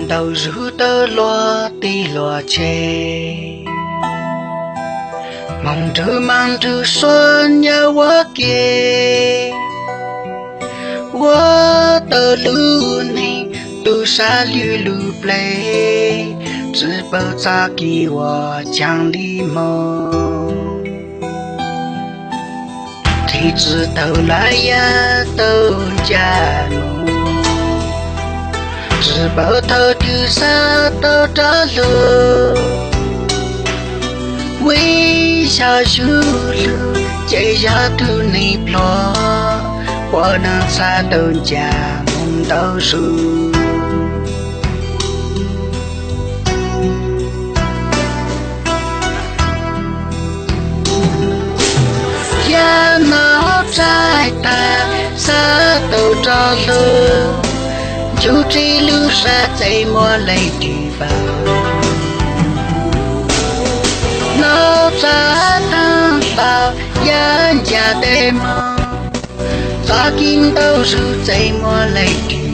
Tau zuj tau luag tij luag tse, moog nrug maam nrug suab nyab ua ke, ua tau lub neej tu sab lwj lub plej, tsi paub txoj kev uas caag li moog. Qhib tsi tau lawm yog tau ncaim moog, tsi paub thaum twg xaav tau rov lug. Vim yog zuj lug ces yog tug neeg pluag, puab naav xaav tau ncaim moog ntau zug. Yog nov txaij tag xaav tau rov lug, ncu tsi lub sab txev muaj leej twg paub. Nov txaij tag tau yog ncaim tes moog, txoj kev ntau zug txev muaj leej twg